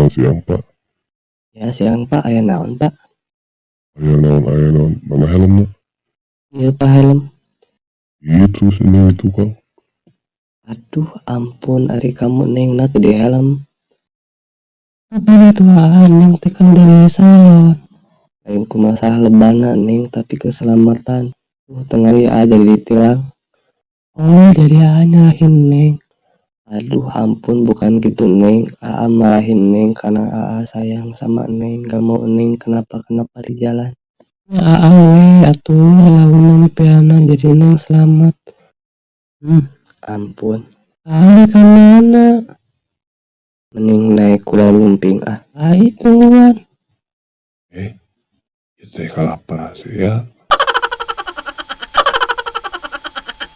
Siang, siang, Pak. Ya, siang, Pak. Aya naon, Pak? Aya naon, aya naon. Mana helmnya? Ieu, Pak, helm. Itu sini itu, Kang. Aduh, ampun, ari kamu Neng na teu di helm. Tapi itu Neng teh kan udah di salon. Lain ku masalah lebana, Neng, tapi keselamatan. Tuh tengah aja jadi ditilang. Oh, jadi aa nyalahin Neng. Aduh, ampun, bukan gitu, Neng. Aa marahin Neng karena Aa sayang sama Neng, gak mau Neng kenapa-kenapa di jalan. Ya, Aa we atuh lamun piana jadi Neng selamat. Ampun. Aa ka mana? Mending naik kuda lumping ah. Ai tungguan. Eh, itu teh kalapa ya.